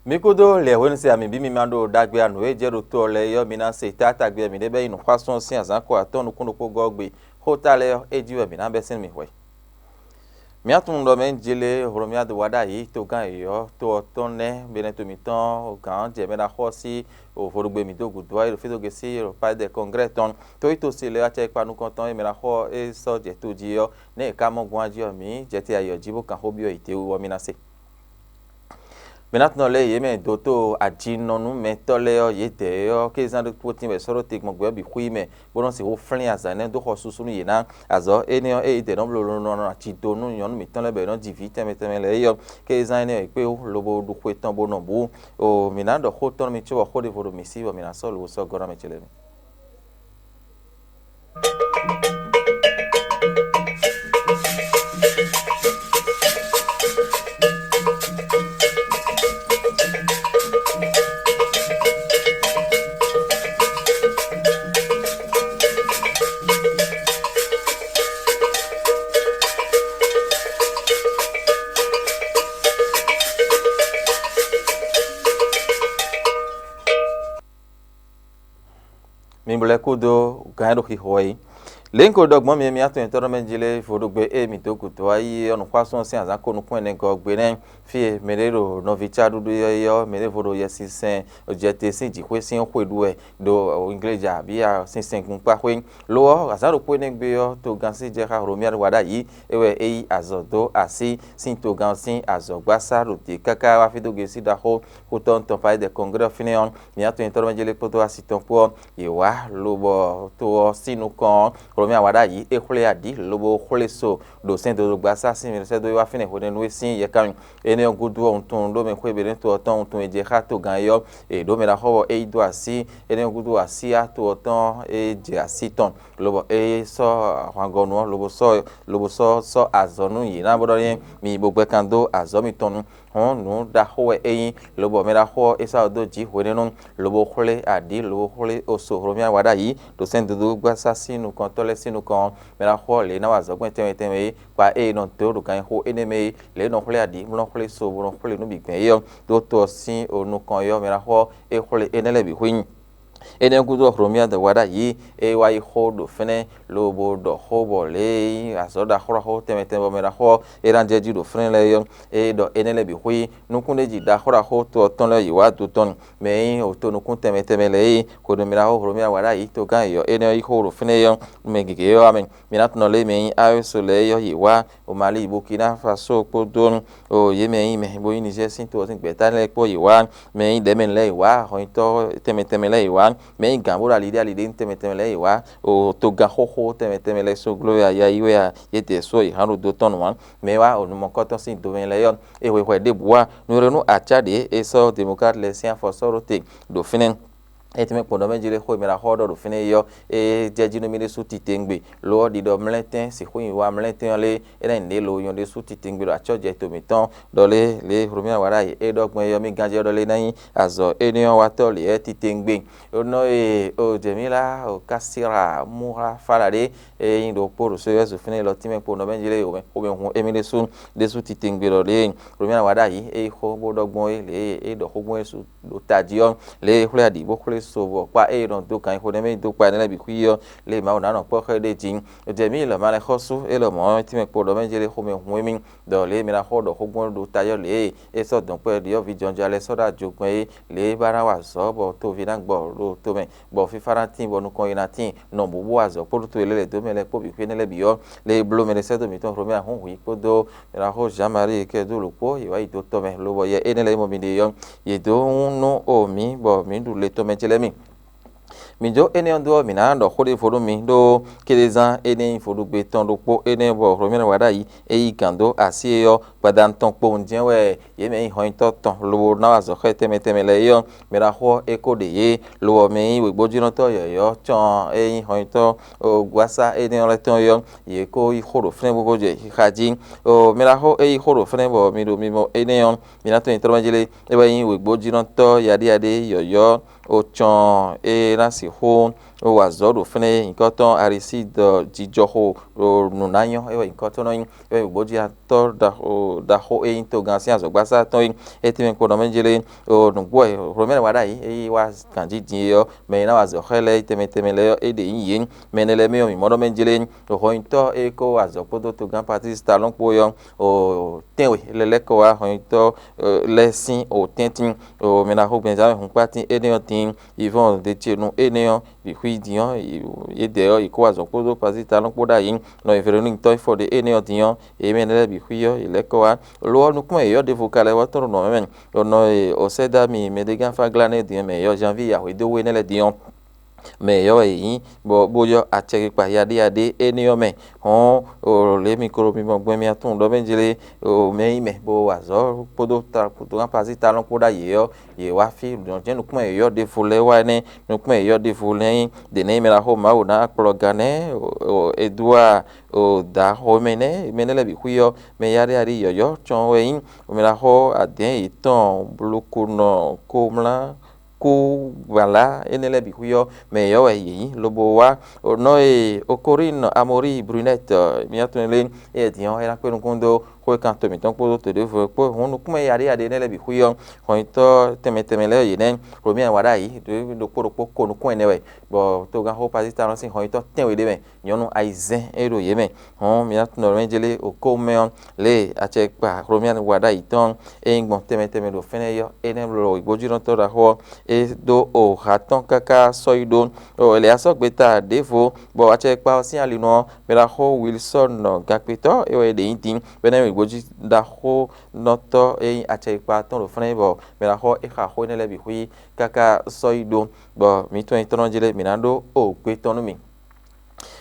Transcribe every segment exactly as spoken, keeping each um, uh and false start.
Mi kúdó lɛ̌ hwenu se ami bí mi ma ɖo ɖagbe anǔ e jɛ ɖo to ɔ́ lɛ́ɛ é ɔ́, mi ná se tátágbe ɔ́, miɖée bɛ́ nyí nǔxwásún ɔ́ sín azǎn ko atɔ́ɔ́n nukún ɖokpó gɔ́ gbe. Xó ta lɛ́ɛ ɔ́, é jí wɛ mǐ ná bɛ́ sín mì hwɛ. Mǐ tunwun ɖɔ mɛ jélé Hlomyádu wá ɖ'ayǐ togán yěyɔ́ to ɔ́ tɔn nɛ́, benɛ́to mǐtɔn gǎn jɛ mɛ ɖaxó ɔ́ sí vodúgbe mǐ dó gǔdo ɔ́, é ɖo fí dó gosí ɖo Palais des Congrès tɔn. Tó yi to se lɛ́ɛ acɛkpa nukɔntɔn e mɛ ɖaxó ɔ́ é sɔ́ jɛ to jí ɔ́, nɛ́ è ka mɔ gbɔn ají ɔ́, mǐ jɛ te ayǐ ɔ́ jí bó kan xó byɔ́ yě tewu ɔ́, mi ná se. Mǐ ná tunɔ lɛ́ yě mɛ dotó ajinɔnúmɛtɔ́ lɛ́ɛ ɔ́, yědɛɛ ɔ́, kézán ɖokpó tín wɛ sɔ́ ɖó te gbɔn gbɛ ɔ́ bǐ xwí mɛ, bó nɔ́ sixú flín azǎn énɛ́ dó xɔ susu nú yě ná. Azɔ̌ énɛ́ ɔ́, ée yědɛɛ nɔ́ bló lɔnlɔn aci dó nú nyɔ̌nu mǐtɔn lɛ́ɛ bɔ yě nɔ́ ji vǐ tɛnmɛ tɛnmɛ lɛ́ɛ é ɔ́, kézán énɛ́ ɔ́, è kpé wú lobo ɖu xwe tɔn bó nɔ bǔ. O mǐ ná ɖɔ xó tɔn nú mi cóbɔ xó ɖěvo ɖo mǐ sí bɔ mǐ ná sɔ́ lǒ sɔ́ gɔ́ ná mɛ ce lɛ́ɛ mi. Mi blɛ́ kúdó gǎn e ɖo xixo wɛ é. Lě un ko ɖɔ gbɔn mi e mi atɔnyɛtɔ́ mɛ jí lé vodúgbe e mǐ dó gǔdo wá yi ɔ́, nǔxwásún ɔ́ sín azǎn ko nukún ɛnɛ gɔ́ gbe nɛ́. Fí e mɛɖé ɖo nɔví cá ɖuɖu ɔ́ yi ɔ́, mɛɖěvo ɖo Yɛsinsɛn jɛte sín jǐxwé sín xwe ɖu wɛ ɖo Ingleja abǐ sinsɛngun kpá xwé. Lo ɔ́, azǎn ɖokpó énɛ́ gbe ɔ́, togán sí jɛ xá Hlomyádu wá ɖ'ayǐ, é wɛ é yí azɔ̌ dó así sín togán sín azɔ̌gbásá ɖo te káká wá fí dó gosí ɖaxó xutɔ́nu tɔn Palais des Congrès ɔ́ fínɛ́ ɔ́, mǐ atɔnyɛtɔ́ mɛ jí lé kpódó asi tɔn kpó ɔ́, yě wá lobɔ to ɔ́ sín nukɔn ɔ́, Hlomyádu wá ɖ'ayǐ, é xwlé aɖǐ lobo xwlé so ɖo sɛ́n dodógbasá sín mɛ sɛ́ dó é wá fínɛ́ hwenɛ́nu e sín yɛkanwin. Énɛ́ ɔ́ gúdo ɔ́, wuntun ɖó mɛ xwé Benɛ́to ɔ́ tɔn wuntun e jɛ xá togán é ɔ́, è ɖǒ mɛ ɖaxó bɔ é yi dó así. Énɛ́ ɔ́ gúdo así to ɔ́ tɔn é jɛ así tɔn, lobɔ é sɔ́ ahwangɔnu ɔ́, lobo sɔ́ lobo sɔ́ sɔ́ azɔ̌ nú yě ná bó ɖɔ n'i, mi yi bo gbɛ́ kan dó azɔ̌ mitɔn nu. Hɔn nǔ ɖaxó wɛ é nyí, lobɔ mɛ ɖaxó ɔ́ é sɔ́ dó jǐ hwenɛ́nu, lobo xwlé aɖǐ, lobo xwlé oso Hlomyádu wá ɖ'ayǐ ɖo sɛ́n dodógbasá sín nukɔntɔ́ lɛ́ɛ sín nukɔn ɔ́, mɛ ɖaxó ɔ́ lě e ná wa azɔ̌ gbɛn tɛnmɛ tɛnmɛ é, kpa ée è nɔ dó ɖo ganxixo énɛ́ mɛ é, lě e nɔ xwlé aɖǐ, bó nɔ xwlé nǔ bǐ gbɛn é ɔ́, dó to ɔ́ sín nukɔn é ɔ́, mɛ ɖaxó ɔ́ é xwlé énɛ́ lɛ́ɛ bǐ xwé nyi. Énɛ́ gúdo ɔ́, Hlomyádu wá ɖ'ayǐ, é wá yi xó ɖo fɛ́nɛ́, lobo ɖɔ xó bɔ lě e nyí azɔ̌ ɖaxó ɖaxó tɛnmɛ tɛnmɛ bɔ mɛ ɖaxó ɔ́ é ná jɛ jí ɖo fɛ́nɛ́ lɛ́ɛ é ɔ́, é ɖɔ énɛ́ lɛ́ɛ bǐ xwé nukúnɖéjǐ ɖaxó ɖaxó to ɔ́ tɔn lɛ́ɛ yi wá do tɔn mɛ e nyí to nukún tɛnmɛ tɛnmɛ lɛ́ɛ é, hwenu mɛ ɖaxó Hlomyádu wá ɖ'ayǐ togán yěyɔ́ énɛ́ ɔ́ yi xó ɖo fɛ́nɛ́ é ɔ́, mɛ gěgé ɔ́ wá mɛ. Mi ná tunɔ lě e mɛ e nyí Ayoso lɛ́ɛ é ɔ́, yě wá, o Mali, Bukina Faso kpódó o yě mɛ e nyí mɛ bo nyí Nizɛ́ɛ sín to ɔ́ sín gbɛ̌ta lɛ́ɛ kpó yě wá, mɛ e nyí ɖɛ̌mɛnu lɛ́ɛ yě wá, hɔnyitɔ́ tɛnmɛ tɛnmɛ lɛ́ɛ yě wá, mɛ e nyí gǎn bó ɖo ali ɖé ali ɖé tɛnmɛ tɛnmɛ lɛ́ɛ yě wá, o togán xóxó tɛnmɛ tɛnmɛ lɛ́ɛ só gló wɛ aya yi wɛ a, yědɛɛ só yě hán ɖo dó tɔn nǔ ǎ. Mɛ e wá o numɔkɔ́tɔn sín domɛ lɛ́ɛ ɔ́, è hwe hwɛ ɖěbǔ wá, nǔɖé nú acá ɖě è sɔ́ Demokrat lɛ́ɛ sín afɔ sɔ́ ɖó te ɖo fínɛ́. Étɛ́mɛ kpɔ́n ɖɔ mɛ jí lé xó e mɛ ɖo axɔ́ ɖɔ ɖo fínɛ́ é ɔ́, é jɛ jí nú mì ɖésú titewungbe. Lo ɔ́, ɖiɖɔ mlɛ́ntɛn sixú nyi wá mlɛ́ntɛn ɔ́ lé, é ná nyí nǔɖé lo nyɔ ɖésú titewungbe ɖo acɔ́ jɛ to mǐtɔn. Ɖɔ lé lě e Hlomyádu wá ɖ'ayǐ é ɖɔ gbɔn é ɔ́, mì ganjɛ ɖɔ lé ná nyí azɔ̌ énɛ́ ɔ́ watɔ́ lě ɔ́ titewungbe. Nɔ e o Jɛmíla o Kásíra Múha Fála ɖé e nyí ɖokpó ɖo Sóyɛ́zu fínɛ́ lɔ tínmɛ kpo nɔ mɛ jí lé xomɛ hun émí ɖésú ɖésú titewungbe ɖɔ lě e Hlomyádu wá ɖ'ayǐ é yí xó bó ɖɔ gbɔn é lě e é ɖɔ xó gbɔn é su ɖo tají ɔ́, lě e é xwlé aɖǐ bó xwlé so bɔ kpá ée è nɔ dó ganxixo nɛ́ mɛ nyi dó kpa énɛ́ lɛ́ɛ bǐ xwí ɔ́, lě e Mawu ná nɔ kpɔ́ xá ɛ ɖe jí. Jɛ mǐ yi lɔ ma lɛ́ xɔ́ sú é lɔmɔ̌ tínmɛ kpo ɖɔ mɛ jélé xomɛ hun émí, ɖɔ lě e mǐ ná xɔ ɖɔ xó gbɔn ɖo ta yɔ́ lě e é sɔ́ dɔ̌nkpɛ ɖyɔ̌vǐ jɔnjɔ lɛ́ɛ sɔ́ ɖó ajogbɛ́n é, lě e é ba ná wa azɔ̌ bɔ toví ná gbɔ ɖo tomɛ, bɔ fífá ná tíin bɔ nukɔn yi ná tíin, nɔ bǔbú azɔ̌ kpódó to e lɛ́ lɛ̌ dó mɛ lɛ́ɛ kpó bǐ xwé énɛ́ lɛ́ɛ bǐ ɔ́, lě e bló mɛ ɖé sɛ́ dó mǐtɔn Hlomyádu hun hwǐ kpódó mɛ ná xo Jean-Marie kɛ dó lǒ kpó, yě wá yi dó tɔ mɛ, lobɔ yɛ énɛ́ lɛ́ɛ e mɔ mi ɖe ɔ́, yě dó hún nú o mǐ bɔ mǐ ɖu le tɔn mɛ ce lɛ́ɛ mi. Mǐ jó énɛ́ ɔ́ dó ɔ́, mǐ ná ɖɔ xó ɖěvo nú mi ɖó kéɖézán énɛ́ nyí vodúgbe tɔn ɖokpó énɛ́ bɔ Hlomyádu wá ɖ'ayǐ é yí gǎn dó así é ɔ́, gbadanu tɔn kpowun jɛ́n wɛ yě mɛ nyí hɔnyitɔ́ tɔn lobo ná wa azɔ̌ xá tɛnmɛ tɛnmɛ lɛ́ɛ é ɔ́, mɛ ɖaxó ɔ́ é ko ɖe yě, lo ɔ́ mɛ nyí wěgbójínɔtɔ́ yɔ̌yɔ́ cɔn e nyí hɔnyitɔ́ gbasá énɛ́ ɔ́ lɛ́ɛ tɔn é ɔ́, yě ko yi xó ɖo fínɛ́ bó ko jɛ xixa jí. Mɛ ɖaxó é yi xó ɖo fínɛ́ bɔ mi ɖo mimɔ énɛ́ ɔ́, mi ná tunwun nyitɔ́ mɛ jí lé, é wɛ nyí wěgbójínɔtɔ́ yaɖéyaɖé yɔ̌yɔ́ o cɔn e ná sixú Ó wa azɔ̌ ɖo fɛ́nɛ e nyǐkɔ tɔn Arisídɔ jijɔxo ɖo nǔ ná nyɔ́, é wɛ nyǐkɔ tɔn nɔ nyí. É wɛ gbǒjátɔ́ ɖaxó ɖaxó e nyí togán sín azɔ̌gbásá tɔn é, é tɛnmɛ kpo nɔ mɛ jlé. Nǔgbó wɛ Hlomɛ́ wá ɖ'ayǐ, é yi wá ganjí din é ɔ́, mɛ e ná wa azɔ̌ xá ɛ lɛ́ɛ tɛnmɛ tɛnmɛ lɛ́ɛ ɔ́, é ɖe nyǐ yě. Mɛ énɛ́ lɛ́ɛ mɛ ɔ́, mǐ mɔ ɖɔ mɛ jlé. Hɔnyitɔ́ e ko wa azɔ̌ kpódó togán Patlísi Talɔ́n kpó é ɔ́, tɛ́nwe lɛ́ lɛ́ kɔ wá hɔnyitɔ́ lɛ́ɛ sín tɛ́ntin. Mɛ ná xo gbɛzán mɛ hǔnkpátín énɛ́ ɔ́ din. Yivɔ́n ɖe ce nú énɛ́ ɔ́, bǐ xwí din ɔ́, yědɛɛ ɔ́, yě kó wá azɔ̌ kpódó Patlísi Talɔ́n kpó ɖ'ayǐ. Nɔ e Veloniki tɔ́ xwífɔ ɖe énɛ́ ɔ́ din ɔ́, yě mɛ lɛ́ɛ bǐ xwí ɔ́, yě lɛ́ kɔ wá. Lo ɔ́, nukúnmɛ yěyɔ́ ɖěvo ka lɛ́ wá tɔ́n ɖo nɔ mɛ. Nɔ e Ɔsɛ́dami mɛɖégánfáglá nɛ́ din ɔ́ mɛ yɔ́ Janvíe yǎhwe dó we nɛ́ lɛ́ɛ din ɔ́, mɛ yɔ́ wɛ yě nyí, bɔ bó yɔ́ acɛkpikpa yaɖéyaɖé énɛ́ ɔ́ mɛ. Hɔn, lě mi ko ɖo mi mɔ gbɛn mi atún ɖɔ mɛ jlé, mɛ nyí mɛ bó wa azɔ̌ kpódó ta kpódó Patlísi Talɔ́n kpó ɖ'ayǐ ɔ́, yě wá fí. Nɔ̌ jɛ́n nukúnmɛ yěyɔ́ ɖěvo lɛ́ɛ wá nɛ́. Nukúnmɛ yěyɔ́ ɖěvo lɛ́ɛ nyí ɖě nɛ́ nyí mɛ ɖaxó Mawu ná akplɔ́gán nɛ́, Edwaa, Dǎxomɛ nɛ́, mɛ nɛ́ lɛ́ɛ bǐ xwí ɔ́, mɛ yaɖéyaɖé yɔ̌yɔ́ cɔn wɛ nyí. Mɛ ɖaxó adɛ̌ɛn yětɔn Blukunɔ Komlá kú gbǎlá énɛ́ lɛ́ɛ bǐ xwí ɔ́, mɛ yɔ̌ wɛ yě nyí, lobo wá. Nɔ e Okolín Amolíi Brunɛ́t, mía tunwun lé, éyɛ́ din ɔ́, é ná kpé nukún dó xwékan to mǐtɔn kpódó to ɖěvo kpó. Hǔn nukúnmɛ yaɖéyaɖé énɛ́ lɛ́ɛ bǐ xwí ɔ́, hɔnyitɔ́ tɛnmɛ tɛnmɛ lɛ́ɛ yě nɛ́, Hlomia wá ɖ'ayǐ ɖokpó ɖokpó ko nukún ɛnɛ wɛ, bɔ togánxó Pazítalɔ́n sín hɔnyitɔ́ tɛ́nwe ɖé mɛ, nyɔ̌nu ayizɛ́n e ɖo yě mɛ. Hɔn mǐ ná tunwun ɖɔ mɛ jlé ɖo kó mɛ ɔ́, lě e acɛkpa Hlomia wa ɖ'ayǐ tɔn e nyí gbɔn tɛnmɛ tɛnmɛ ɖo fɛ́nɛ é ɔ́, énɛ́ bló wěgbójínɔtɔ́ ɖaxó ɔ́, é ɖó oha tɔn káká sɔ́ yi ɖó. Ɔ, è lɛ̌ asɔ́ gbeta ɖěvo, bɔ acɛkpa ɔ́ sín ali nu ɔ́, mɛ ɖaxó Wilsɔ́n Gakpetɔ́ é wɛ é ɖe nyí din, bɔ énɛ́ wěgbójí ɖaxónɔtɔ́ e nyí acɛkpa tɔn ɖo fɛ́nɛ, bɔ mɛ ɖaxó é xa xó énɛ́ lɛ́ɛ bǐ xwí káká sɔ́ yi ɖó, bɔ mǐ tɔn nyitɔ́ nɔ jlé mǐ ná ɖó o gbe tɔn nú mì.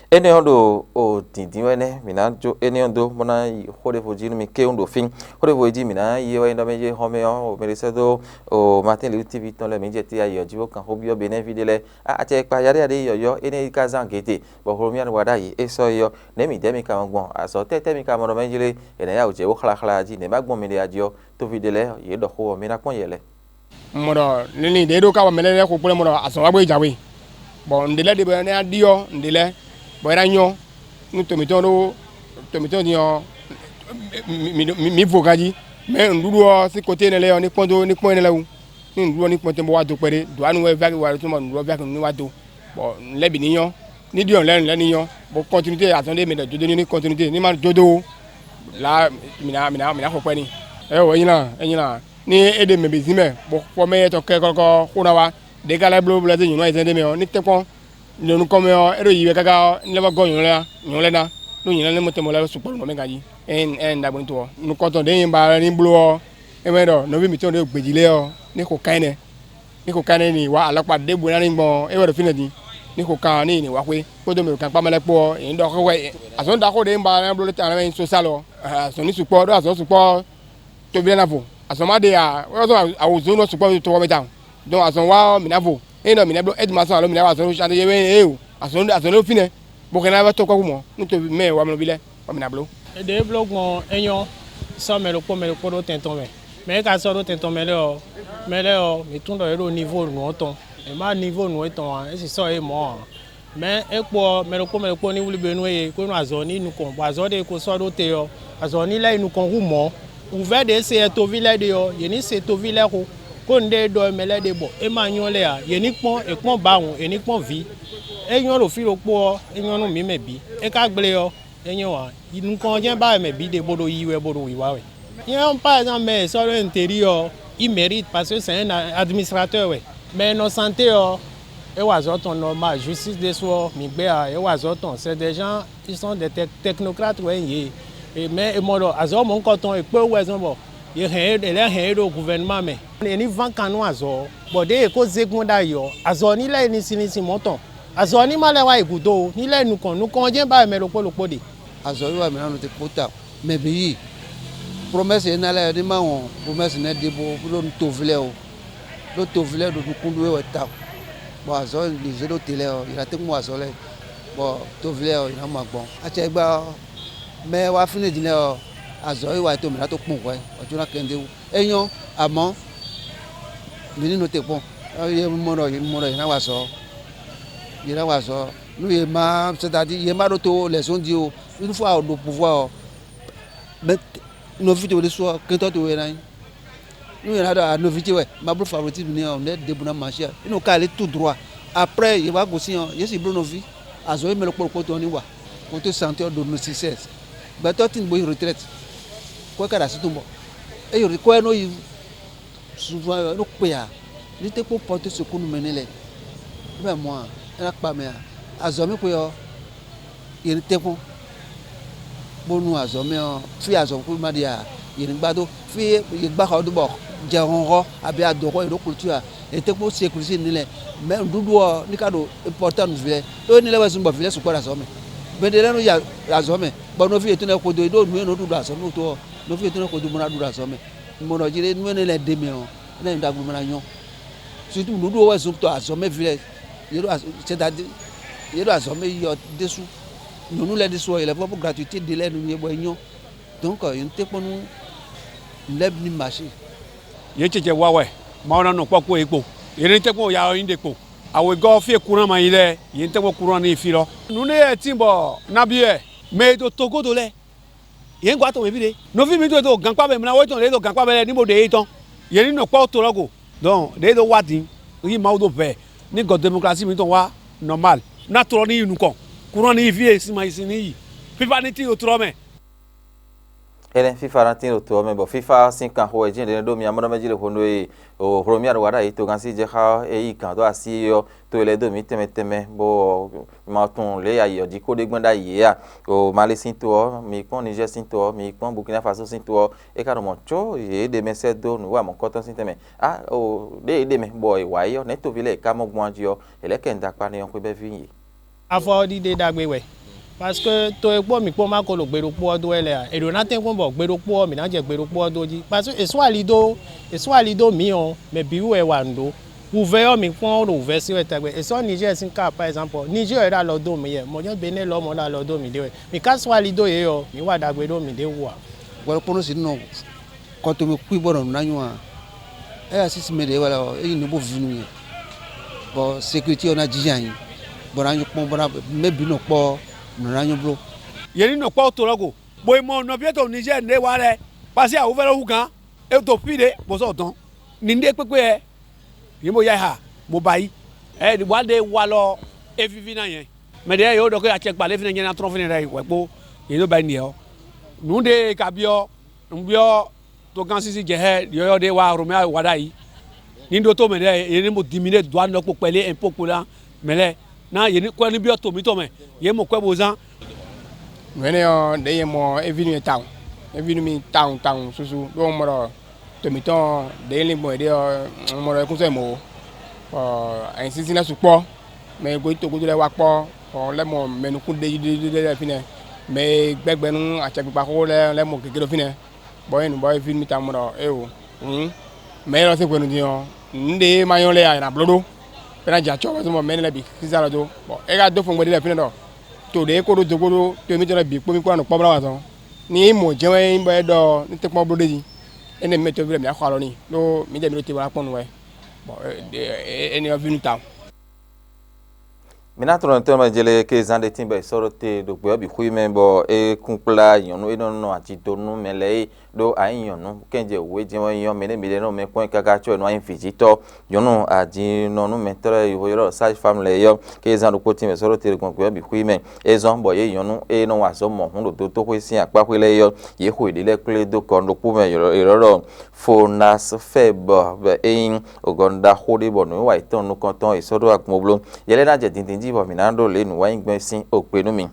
Énɛ́ ɔ́ ɖo o dǐndín wɛ nɛ́, mǐ ná jó énɛ́ ɔ́ dó bó ná yi xó ɖěvo jí nú mi kéwún ɖo fí. Xó ɖěvo e jí mǐ ná yi é wɛ nyí ɖɔ mɛ jɛ xɔmɛ ɔ́, o mɛ ɖé sɛ́ dó o Martin Luther T V tɔn lɛ́ɛ mǐ jɛ te ayi ɔ́ jí bó kan xó byɔ́ Benɛ́ví ɖé lɛ́ɛ. A acɛkpa yaɖéyaɖé yɔ̌yɔ́ énɛ́ yi ka zán gěte, bɔ Hlomia wá ɖ'ayǐ é sɔ́ é ɔ́, nɛ̌ mǐdɛɛ mi ka wɛn gbɔn? Azɔ̌ tɛ́tɛ́ mi ka mɔ ɖɔ mɛ jlé è nǎ ya wǔ jɛ bó xláxlá jí, nɛ̌ ma gbɔn mi ɖe ají ɔ́? Toví ɖé lɛ́ɛ yě ɖɔ xó ɔ́, mi ná kpɔ́n yɛ lɛ́ɛ. Un mɔ ɖɔ nɛnɛ ɖě ɖó ká wɔ mɛ lɛ́ɛ lɛ́ɛ xo kplɔ́n mɔ ɖɔ azɔ̌ wá bó yi jǎwe, bɔ nǔɖé lɛ́ɛ ɖe bɔ é ná ɖi ɔ́ nǔɖé lɛ́ɛ, bɔ é ná nyɔ́ nú to mǐtɔn ɖó to mǐtɔn din ɔ́, mǐ vo ganjí. Mɛ nǔɖuɖu ɔ́ sín koté énɛ́ lɛ́ɛ ɔ́, ní kpɔ́n dó ní kpɔ́n énɛ́ lɛ́ɛ wú. Ní nǔɖuɖu ɔ́ ní kpɔ́n tɔn bó wá do kpɛɖé, dǒ anu wɛ vɛ́ wɛ tɔn bɔ nǔɖuɖu ɔ́ vɛ́ ní wá do, bɔ nǔ lɛ́ɛ bǐ ní nyɔ́, ní ɖiɖɔ lɛ́ɛ nǔ lɛ́ɛ ní nyɔ́, bɔ kɔntinuté azɔn ɖé mɛ ɖɔ jódó ní kɔntinuté ní ma jódó lá mǐ ná mǐ ná mǐ ná xɔ kpɛ́ n'i. Ɛ wɔ é nyí lan é nyí lan. Ní é ɖe mɛ bǐ zín mɛ, bɔ xɔ mɛ yɛtɔn kɛkɔ́kɔ́ xó ná wá, ɖě ka lɛ́ bló bó lɛ́ zé nyǔnɔ ayizɛ́n ɖé mɛ ɔ́, ní tɛ́nkpɔ́n ɖo nukɔn mɛ ɔ́, é ɖo yi wɛ káká ɔ́, ní lɛ́ vɔ́ gɔ́ nyǔnɔ lɛ́ɛ ná, nyǔnɔ lɛ́ɛ ná, ɖó nyǐ lɛ́ɛ lɛ́ɛ sukpɔ́ ɖo nǔ mɛ ganjí. Ényí ényí ɖagbe ní to ɔ́, nukɔn tɔn ɖě nyí ba wɛ ní bló ɔ́, é mɛ ɖɔ nɔví mǐtɔn ɖě ɖo gbějí lɛ́ɛ ɔ́, ní xo kán énɛ́, ní xo kán énɛ́ ní wá alɔkpa ɖěbǔ ná ní gbɔn ɔ́, é wɛ ɖo fínɛ́ din, ní xo kán ɔ́ ní yi ní wá xwé, kpódó mɛ ɖo gankpá mɛ lɛ́ɛ kpó ɔ́, yě ní ɖɔ xó hwɛ. Azɔ̌ ɖaxó ɖě nyí ba wɛ ní bló lɛ́ɛ ta lɛ́ɛ wɛ nyí sósálɔ, azɔ̌ ní sukpɔ́ ɖó azɔ̌ sukpɔ́ ɔ́, toví lɛ́ɛ ná vo. Azɔ̌ ma ɖe ǎ, é wɛ zɔ́n awǒzɔ́ nɔ sukpɔ́ to wɛ mɛ tawun. Donc azɔ̌ wa ɔ́, mǐ ná vo. Ényí ɖɔ mǐ ná bló Edmason alo mǐ ná wa azɔ̌ ɖo Chantier é o, azɔ̌ azɔ̌ ɖo fínɛ́, bó hɛn ná vɛ́ tɔ́ kɔ́ mɔ̌, nú toví mɛ wamlɔví lɛ́ɛ, bɔ mǐ ná bló. È ɖě bló gbɔn é nyɔ́ sɔ́ mɛ ɖokpó mɛ ɖokpó ɖó tɛn tɔn mɛ. Mɛ e ka sɔ́ ɖó tɛn tɔn mɛ lɛ́ɛ ɔ́, mɛ lɛ́ɛ ɔ́, mǐ tunwun ɖɔ yě ɖo nivo nǔ ɔ́ tɔn. È má nivo nǔ étɔn ǎ, é sì sɔ́ yě mɔ̌ ǎ. Mɛ é kpo ɔ́, mɛ ɖokpó mɛ ɖokpó ní wlí benu e ko nɔ azɔ̌ ní nukɔn, bɔ azɔ̌ ɖé e ko sɔ́ ɖó te ɔ́, azɔ̌ ní lɛ́ yi nukɔn hú mɔ̌. Wǔvɛ́ ɖě e se wɛ toví lɛ́ɛ ɖe ɔ́, yě ní se toví lɛ́ɛ xo, kó nǔɖé e ɖɔ mɛ lɛ́ɛ ɖe bɔ é ma nyɔ́ lɛ́ɛ ǎ. Yě ní kpɔ́n è kpɔ́n bǎwun, è ní kpɔ́n vǐ. É nyɔ́ ɖo fí ɖokpó ɔ́, é nyɔ́ nú mǐ mɛ bǐ. É ka gblé ɔ́, é nyɔ́ ǎ. Nukɔn ɔ́ jɛ́n ba wɛ mɛ bǐ ɖe bó ɖo yiyi wɛ bó ɖo wǐwá wɛ. Nyɛ ɔ́, par exemple, mɛ e sɔ́ ɖó intérieur ɔ́, il mérite parce que c'est un administrateur wɛ. Mɛ e nɔ santé ɔ́, é wa azɔ̌ tɔn normal, justice ɖésú ɔ́, mǐ gbé ǎ, é wa azɔ̌ tɔn, c'est des gens, ils sont des tec- technocrates wɛ nyí yě. E mɛ e mɔ ɖɔ azɔ̌ mɔ̌hunkɔtɔn e kpé wú wɛ zɔ́n bɔ yě hɛn é, è lɛ́ hɛn é ɖo gouvernement mɛ. È ní ván kan nú azɔ̌ ɔ́, bɔ ɖěe è ko zé gbɔn ɖ'ayǐ ɔ́, azɔ̌ ní lɛ́ yi ní sín ní sín mɔ̌ tɔn. Azɔ̌ ní ma lɛ́ wá yi gǔdo ó, ní lɛ́ yi nukɔn, nukɔn ɔ́ jɛ́n ba wɛ mɛ ɖokpó ɖokpó ɖe. Azɔ̌ wiwa mǐ ná nɔ te kpó ta mɛ bǐ yi. Promɛ́si e ná lɛ́ɛ ɔ́, ní ma wɔn promɛ́si nɛ́ ɖěbǔ ɖó nú toví lɛ́ɛ ó. Ɖó toví lɛ́ɛ ɖo nukún ɖó wɛ tawun, bɔ azɔ̌ e yě zé ɖó te lɛ́ɛ ɔ́, yě ná tɛ́nkpɔ́n wa azɔ̌ lɛ́ɛ, bɔ toví lɛ́ɛ ɔ́, yě ná mɔ agbɔn. Acɛgbá ɔ́, mɛ e wá fínɛ́ din lɛ́ɛ ɔ́, azɔ̌ e wa yě tɔn mǐ ná tó kpɔn hwɛ̌, bɔ é ná kɛn d'é wú. É nyɔ́, amɔ̌, mǐ ní nɔ te kpɔ́n. Ényí mɔ ɖɔ mɔ ɖɔ yě ná wa azɔ̌ ɔ́, Yě ná wa azɔ̌ nú yě má, c'est-à-dire yě má ɖótó lɛ̌ zɔ́n jí o. Une fois o ɖo pouvoir ɔ́, mɛ nɔví towe ɖésú ɔ́, kɛntɔ́ towe ná nyí. Nú yě ná ɖɔ anɔví ce wɛ, ma bló favoritisme n'i ɔ́, nɛ̌ ɖěbǔ ná marché ǎ. Une cas allait tout droit. Après yě wá gosín ɔ́, yě sì bló nɔví. Azɔ̌ e mɛ ɖokpó ɖokpó tɔn ní wa. Kɔnté santé ɔ́ ɖo nɔ sinsɛs. Gbɛtɔ́ tín bo yi retraite. Kɔ́ ɛ ka ɖo así tɔn bɔ. Eye kɔ́ ɛ nɔ yi souvent ɔ́, é nɔ kpe ǎ. Ní tɛ́ kpó pɔ́té sukúnu mɛ nɛ́ lɛ́ɛ. Bɛ́ mɔ a, é ná kpa mɛ a? Azɔ̌ mɛ xwe ɔ́, yě ní tɛ́ kpɔ́n. Bónú azɔ̌ mɛ ɔ́, fí azɔ̌ xwe ma ɖe a, yě ní gbá dó. Fí yě gbá xɔ dó bɔ jɛ hɔnhɔ́ abǐ adǒxɔ yě ɖó klutú a, yě tɛ́ kpɔ́n sékurisí ní lɛ́ɛ. Mɛ nǔɖuɖu ɔ́ ní ka ɖo important vǐ lɛ́ɛ. Ɖó éní lɛ́ɛ wɛ zun bɔ vǐ lɛ́ɛ sukpɔ́ ɖo azɔ̌ mɛ. Mɛ ɖé lɛ́ɛ nɔ yi azɔ̌ mɛ, bɔ nɔví yětɔn lɛ́ɛ xwedó yě ɖó nǔ e nɔ ɖu ɖo azɔ̌ mɛ wútu ɔ́, nɔví yětɔn lɛ́ɛ xwedó bó ná ɖu ɖo azɔ̌ mɛ. Mɔ ɖɔ jí ɖé nú énɛ́ lɛ́ɛ ɖe mɛ ɔ́, énɛ́ nyí ɖagbe mɛ ná nyɔ́. Surtout nǔɖuɖu wɛ zun tɔ azɔ̌ mɛ ví lɛ́ɛ, yě ɖo c'est-à-dire yě ɖo azɔ̌ mɛ yi ɔ́ ɖésú. Nyɔ̌nu lɛ́ɛ ɖésú ɔ́, yě lɛ́ vɔ bó gratuité ɖe lɛ́ɛ nú yě bɔ é nyɔ́. Donc yě ní tɛ́ kpɔ́n nú nǔ lɛ́ɛ bǐ ní maché. Yě cɛcɛ wa wɛ, Mawu ná nɔ kpɔ́ kpó yě kpo. Yě ní tɛ́ kpɔ́n ya ɔ́ nyí ɖe kpo. Awěgɔ́ ɔ́ fí e kúnɔ ma nyí lɛ́ɛ, yě ní tɛ́ kpɔ́n kúnɔ n'i fí lɔ. Nǔ nɛ́ lɛ́ɛ tín bɔ nabí wɛ mɛ e ɖo togodo lɛ́ɛ. Yě gɔ́ atɔn mɛ fí ɖé. Nɔví mitɔn e ɖo gankpá mɛ mlawé tɔn lě e ɖo gankpá mɛ lɛ́ɛ ní bo ɖe yě tɔn. Yě ní nɔ kpɔ́ to lɔ́ go. Donc ɖě e ɖo wá din, yí Mawu dó vɛ ní gɔ̌ demoklasí mitɔn wá normal. Ná tlɔ ní yi nukɔn. Kúnɔ ní yi fí e sin ma yi sin ní yi. Fífá ní tín ɖo tlɔ mɛ. Énɛ́ fífá ná tín ɖo to ɔ́ mɛ, bɔ fífá sín kanxo wɛ jɛ́n ɖě ɖó mi amɔ́ mɛ jí le hwenu e o Hlomia ɖo wa ɖ'ayǐ togán sí jɛ xá ɔ́, é yí gǎn dó así ɔ́, to e lɛ́ dó mǐ tɛnmɛ tɛnmɛ, bó ma tunwun lě e ayi ɔ́ jí kó ɖe gbɔn ɖ'ayǐ é a? O Mali sín to ɔ́, mi kpɔ́n Nizɛ́ɛ sín to ɔ́, mi kpɔ́n Burkina Faso sín to ɔ́, é ka ɖo mɔ̌ có yě ɖe mɛ sɛ́ dó nǔ wa mɔ̌kɔtɔn sín tɛnmɛ. Á o ɖěe ɖe mɛ bɔ è wa é ɔ́, nɛ̌ toví lɛ́ɛ è ka mɔ gbɔn jí ɔ́, è lɛ̌ kɛ nǔ dó akpá n'i ɔ́ xwé bɛ́ ví yě. Afɔɖiɖe ɖagbe wɛ. Parce que to e kpó mǐ kpó ma ko ɖo gbe ɖokpó ɔ́ dó wɛ lɛ́ɛ ǎ. È ɖǒ ná tɛ́nkpɔ́n bɔ gbe ɖokpó ɔ́, mǐ ná jɛ gbe ɖokpó ɔ́ dó jí. Parce que è sɔ́ ali dó, è sɔ́ ali dó mǐ ɔ́, mɛ bǐ wú wɛ è wa nǔ ɖó. Wǔvɛ́ ɔ́, mǐ kpɔ́n ɖo wǔvɛ́ sí wɛ tɛgbɛ. È sɔ́ Nizɛ́ɛ sín ká, par exemple, Nizɛ́ɛ wɛ ɖo alɔ dó mǐ yɛ, mɔ̌ jɛ́n Benɛ́ lɔmɔ̌ ɖo alɔ dó mǐ ɖé wɛ. Mǐ ka sɔ́ ali dó yě ɔ́, mǐ wa ɖagbe ɖó mǐɖée wú ǎ. Hwɛɖokpónɔ sixú nɔ kɔ towe mɛ xwí bɔ nɔ nǔ ná nyɔ a? É asísi mɛ ɖě wɛ lɔ, é nyí nǔ bó vi nú nyɛ, bɔ sécurité ɔ́ ná jínjɔ́n ayǐ, bɔ ná nyɔ́ kpɔ́n, bɔ ná mɛ bǐ nɔ kpɔ́ nǔ ná nyɔ́ bló. Yě ní nɔ kpɔ́ to lɔ́ go, bɔ è mɔ nɔví e to Nizɛ́ɛ ɖě wá lɛ́ɛ, pasí awǔvɛ́ lɔ́ hú gǎn, é do fí ɖě bɔ sɔ́ dɔn. Nǐ ɖé kpékpé wɛ yě bó yá ɛ ha bó ba yí. Ɛ wǎ ɖé walɔ é víví ná nyɛ. Mɛ ɖě yě ɖɔ xó acɛkpa lě fínɛ́ nyɛ ná trɔ́n fínɛ́ ɖ'ayǐ hwɛ̌ kpó yě ɖo ba nyi ɔ́. Nǔ ɖé e ka byɔ́, un byɔ́ togán sísí jɛxɛ yɔ́yɔ́ ɖé wá Romɛ wa ɖ'ayǐ. Ní ɖótó mɛ ɖé yě ní mɔ dimi ɖé dó anɔ kpó kpɛlí ɛnpó kpó ná mɛ lɛ́ɛ ná yě ní kwɛ́ ní byɔ́ to mǐtɔn mɛ, yě mɔ kwɛ́ bó zán. Nǔ énɛ́ ɔ́, ɖěe nyɛ mɔ é ví nú mì tawun, é ví nú mì tawun tawun susu, ɖó un mɔ ɖɔ to mǐtɔn ɖě e lin gbɔn yěɖée ɔ́, un mɔ ɖɔ é kún sɔ́ mɔ̌ ó. Bɔ anyǐsínsín lɛ́ɛ sukpɔ́, mɛ e gosín togodo lɛ́ɛ wá kpɔ́, bɔ lɛ́ mɔ mɛ nukún ɖéjíɖéjí lɛ́ɛ fínɛ́, mɛ e gbɛ́ gbɛ nú acɛkpikpa xóxó lɛ́ɛ lɛ́ mɔ gěgé ɖo fínɛ́, bɔ é nyí nǔ bɔ é ví nú mì tawun mɔ ɖɔ éeǒ. Hǔn mɛ élɔ́ sín hwenu din ɔ́, nǔɖé e ma nyɔ́ lɛ́ɛ ǎ è nǎ bló ɖó, bɔ é ná jɛ acɔ́ wɛ zɔ́n bɔ mɛ énɛ́ lɛ́ɛ bǐ xísá lɔ dó. Bɔ é ka dó fɔngbe ɖé lɛ́ɛ fínɛ́ ɖɔ to ɖě e ko ɖó dogbo ɖó to émítɔn lɛ́ɛ bǐ kpó mì kpó ná nɔ kpɔ́ blá wǎn zɔn. Ní mɔ̌ jɛ́n wɛ é nyí bɔ é ɖɔ ní tɛ́nkpɔ́n bló ɖ'é jí, énɛ́ mǐ mɛ tɔ́ví lɛ́ɛ mǐ ná xɔ alɔ n'i, ɖó mǐdɛɛ mǐ ɖo te bó ná kpɔ́n nǔ wɛ. Bɔ énɛ́ ɔ́ ví nú tawun. Mǐ ná tlɔ́n tɔn mɛ jele ke zán ɖé tín bɔ è sɔ́ ɖó te ɖo gbě ɔ́ bǐ xwé mɛ, bɔ é kún kplá nyɔ̌nu e nɔ nɔ aji dó nú mɛ lɛ́ɛ é, ɖó a nyǐ nyɔ̌nu kɛ́njɛ wǔ e jɛ́n wɛ nyí ɔ́, mɛ ɖé mǐɖée nɔ mɛ kpɔ́n é káká có è nɔ wá nyí vǐjítɔ́. Nyɔ̌nu ajinɔnúmɛtɔ́ lɛ́ɛ e è ylɔ́ ɖɔ sage-femme lɛ́ɛ é ɔ́, ke zán ɖokpó tín bɔ è sɔ́ ɖó te ɖo gbɔn gbě ɔ́ bǐ xwé mɛ. É zɔ́n bɔ yě nyɔ̌nu e nɔ wa azɔ̌ mɔ̌hun ɖo dotóxwé sín akpáxwé lɛ́ɛ é ɔ́, yě xo yěɖée lɛ́ɛ kplé dó kɔ ɖokpó mɛ è ylɔ́ ɖɔ Fonasfɛ́bɔ, bɔ é nyí ogɔnu ɖaxó ɖé bɔ nǔwiwa yětɔn nukɔntɔn è sɔ́ ɖó agun bó bló. Yɛ lɛ́ɛ ná jɛ dǐndín jí bɔ mǐ ná ɖó lě nǔwanyigbɛ́n sín okpe nú mi.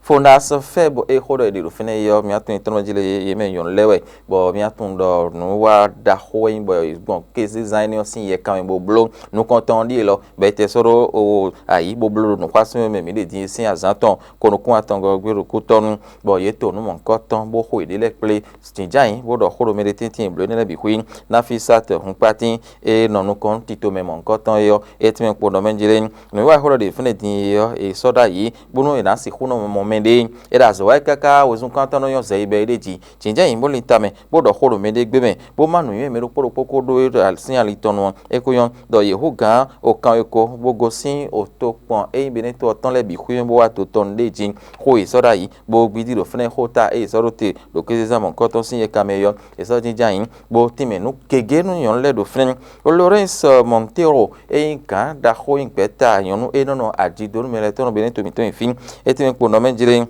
Fonasfɛ́bɔ e xó ɖɔ è ɖe ɖo fínɛ́ é ɔ́, mǐ tunwun tɔn jí lé yě mɛ nyɔ̌nu lɛ́ɛ wɛ, bɔ mǐ tunwun ɖɔ nǔwiwa ɖaxó wɛ nyí bɔ è gbɔn kézezán énɛ́ ɔ́ sín yɛ kanwekogbló nukɔntɔn ɔ́ ɖíe lɔ, bɔ è tɛ sɔ́ ɖó o ayǐ bó bló ɖo nǔxwásún e mɛ mǐ ɖe din é sín azǎn tɔn ko nukún atɔngɔ́ gbé ɖo kútɔ́ nu, bɔ yě to nǔ mɔ̌hunkɔtɔn bó xo yěɖée lɛ́ɛ kplé. Jǐnján yǐ bó ɖɔ xó ɖo mɛ ɖé tɛ́ntin blǒ énɛ́ lɛ́ɛ bǐ xwí. Náfísát hunkpátín e nɔ nukɔn nú tito mɛ mɔ̌hunkɔtɔn é ɔ́, é tɛ́nmɛ kpo nɔ mɛ jlé. Nǔwiwa e xó ɖɔ ɖe fínɛ́ din é ɔ́, è sɔ́ ɖ'ayǐ, bónú è nǎ sixú nɔ mɔ mɛ ɖe. É ɖo azɔ̌ wa káká wezun kɔ́ntɔn nɔ nyɔ́ zɛ yi bɔ é ɖe jí. Jǐnjɛ́n nyi bó lin tamɛ, bó ɖɔ xó ɖo mɛɖé gbé mɛ, bó má nǔnywɛ́ mɛ ɖokpó ɖokpó kó ɖó é sín ali tɔn nu ɔ́, é ko nyɔ́ ɖɔ yě hú gǎn okan e ko, bó gosín otokpɔn e nyí Benɛ́to ɔ́ tɔn lɛ́ɛ bǐ xwímɛ bó wá to tɔn ɖé jí. Xó e sɔ́ ɖ'ayǐ, bó gbídí ɖo fɛ́nɛ́ xóta e è sɔ́ ɖó te ɖo kézezán mɔ̌hunkɔtɔn sín yɛkamɛ é ɔ́, è sɔ́ jínjɔ́n ayǐ, bó tínmɛ nǔ gěgé nú nyɔ̌nu lɛ́ɛ ɖo fínɛ́. Lorenz Montero e nyí gǎn ɖaxó nyí gbɛ̌ta nyɔ̌nu e nɔ nɔ ajidonu mɛ lɛ́ɛ tɔn nɔ Benɛ́to mǐtɔn nyi fí, é tɛ́nmɛ kpo nɔ mɛ jlé.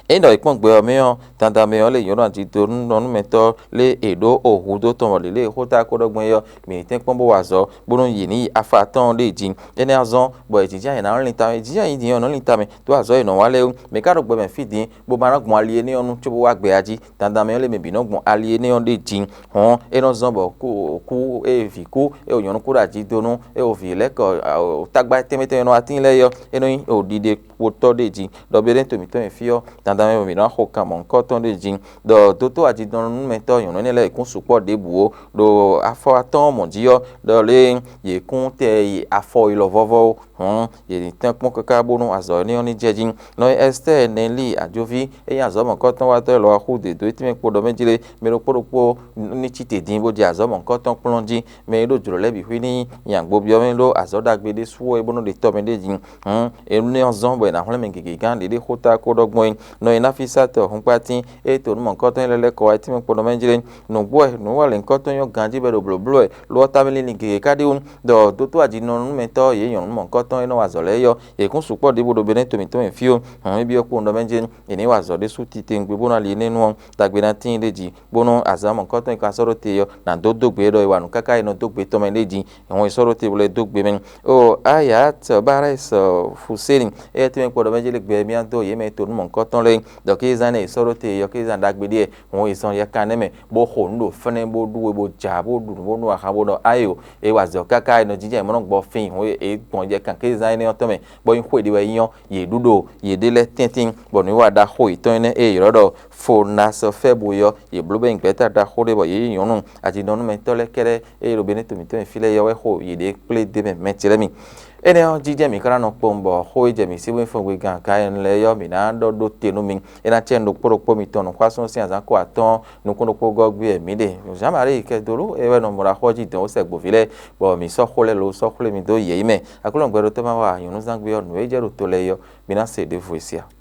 É ɖɔ è kpɔ́n gbɛ ɔ́ mɛ ɔ́, dandan mɛ ɔ́ lě nyɔ̌nu ajidonu nɔnúmɛtɔ́ lé è ɖǒ o hudó tɔn mɔ lě lě e xóta ko ɖɔ gbɔn é ɔ́, mǐ ní tɛ́n kpɔ́n bó wa azɔ̌, bónú yě ní yi afa atɔ́ɔ́n ɖé jí. Énɛ́ ɔ́ zɔ́n bɔ è jǐjá yě ná nɔ́ lin tamɛ, è jǐjá yě din ɔ́ nɔ́ lin tamɛ dó azɔ̌ e è nɔ wa lɛ́ɛ wú. Mɛ̌ ka ɖo gbɛ mɛ fí din bó ma nɔ́ gbɔn ali énɛ́ ɔ́ nú cóbó wá gbɛ jí? Dandan mɛ ɔ́ lě mɛ bǐ nɔ́ gbɔn ali énɛ́ ɔ́ ɖé jí. Hɔn é nɔ zɔ́n bɔ kú kú e vǐ kú e o nyɔ̌nu kú ɖo ajidonu e o vǐ lɛ́ kɔ tágbá tɛnmɛ tɛnmɛ nɔ atín lɛ́ɛ é ɔ́, é nɔ nyí o ɖiɖe kpotɔ́ ɖé jí. Ɖɔ Benɛ́to mǐtɔn e fí ɔ́, dandan mɛ mǐ nɔ́ xo kan mɔ̌hunkɔtɔn ɖé jí. Ɖɔ dótó ajidɔnnúmɛtɔ́ nyɔ̌nu énɛ́ lɛ́ɛ yě kún sukpɔ́ ɖěbǔ ó, ɖo afɔ atɔ́ɔ́n mɔ̌ jí ɔ́, ɖɔ lé yě kún tɛ yi afɔ yi lɔ vɔ́vɔ́ ó. Hɔn yě ní tɛ́n kpɔ́n káká bónú azɔ̌ énɛ́ ɔ́ ní jɛ jí. Nɔ e Ɛstɛ́ɛ Nɛlíi ajoví e nyí azɔ̌ mɔ̌hunkɔtɔn watɔ́ élɔ́ ɔ́ xú dě dó é tɛ́nmɛ kpo ɖɔ mɛ jí lé, mɛ ɖokpó ɖokpó ní cí te din bó jɛ azɔ̌ mɔ̌hunkɔtɔn kplɔ́n jí. Mɛ e ɖó jlǒ lɛ́ɛ bǐ xwí ní nyi agbobyɔ́ mɛ ɖó azɔ̌ ɖagbe ɖésú ɔ́ é bó nɔ́ ɖe tɔ́ mɛ ɖé jí. Hǔn énɛ́ ɔ́ zɔ́n bɔ è nǎ hwlɛ́n mɛ gěgé gán ɖě ɖé xóta kó ɖɔ gbɔn é. Nɔ e ná fí sátɔ hunkpátín e to nǔ mɔ̌hunkɔtɔn élɔ́ lɛ́ɛ kɔ wá é tɛ́nmɛ kpo ɖɔ mɛ jí lé. Nǔgbó wɛ nǔwanlɛ̌nkɔ́tɔn nyɔ́ ganjí bɔ è ɖo blǒbló wɛ, lo ɔ́, támɛ lílin gěgé ká ɖ'é wú, ɖɔ dótó ajinɔnúmɛtɔ́ yě nyɔ̌nu mɔ̌hunkɔtɔn e nɔ wa azɔ̌ lɛ́ɛ é ɔ́, yě kún sukpɔ́ ɖěvo ɖo Benɛ́to mǐtɔn mɛ fí ó. Hɔn é byɔ́ kpowun ɖɔ mɛ jí è nǐ wa azɔ̌ ɖésú titewungbe bó ná li énɛ́ nu ɔ́, ɖagbe ná tíin ɖé jí, bónú azǎn mɔ̌hunkɔtɔn e ka sɔ́ ɖó te ɔ́ ná dó dó gbe ɖɔ è wa nǔ káká è nɔ dó gbe tɔn mɛ ɖé jí, hɔn è sɔ́ ɖó te bó lɛ́ dó gbe mɛ. O Ayat Bares Fuseni, éyɛ́ tɛ́nmɛ kpo ɖɔ mɛ jí lé gbɛ myá dó yě mɛ e to nǔ mɔ̌hunkɔtɔn lɛ́ɛ, ɖɔ kézán énɛ́ è sɔ́ ɖó te ɔ́, kézán ɖagbe ɖíe. Hɔn è zɔn yɛkan nɛ́ mɛ, bó xo nǔ ɖo fɛ́nɛ́, bó ɖú we, bó ja, bó ɖu nǔ, bó nú ahan, bó ɖɔ áyo, é wa azɔ̌ káká è nɔ jínjɔ́n è mɔ nɔ gbɔ fín, hɔn è gbɔn yɛkan kézán énɛ́ ɔ́ tɔn mɛ, bɔ nyí xwé ɖé wɛ nyí ɔ́, yě ɖu ɖo yěɖée lɛ́ɛ tɛ́ntin, bɔ nǔwiwa ɖaxó yětɔn énɛ́ e è ylɔ́ ɖɔ Fonasɔfɛ́bu é ɔ́, yě bló bɔ é nyí gbɛ̌ta ɖaxó ɖé bɔ yě nyí nyɔ̌nu ajinɔnúmɛtɔ́ lɛ́ɛ kɛ́ɖɛ́ e ɖo Benɛ́to mǐtɔn e fí lɛ́ɛ é ɔ́ wɛ xo yěɖée kplé d'é mɛ mɛ ce lɛ́ɛ mi. Énɛ́ ɔ́, jijɛ mǐ ka ná nɔ kpɔ́n bɔ xó e jɛ mǐ sí bó nyí fɔngbe gan ka ɛnɛ lɛ́ɛ é ɔ́, mǐ ná ɖɔ ɖó te nú mi. É ná cɛ nú ɖokpó ɖokpó mitɔn nǔxwásún sín azǎn ko atɔ́ɔ́n nukún ɖokpó gɔ́ gbé wɛ mǐ ɖe. Jean Marie Kɛdoló é wɛ nɔ mɔ ɖo axɔ́ jí dɔn ó sɛ gbǒví lɛ́ɛ, bɔ mǐ sɔ́ xó lɛ́ɛ lo sɔ́ xwlé mi dó yě yi mɛ. Aklúnɔ gbɛɖotɔ́ ma wa nyɔ̌núzángbé ɔ́, nǔ e jɛ ɖo to lɛ́ɛ é ɔ́, mi ná se ɖěvo e se ǎ.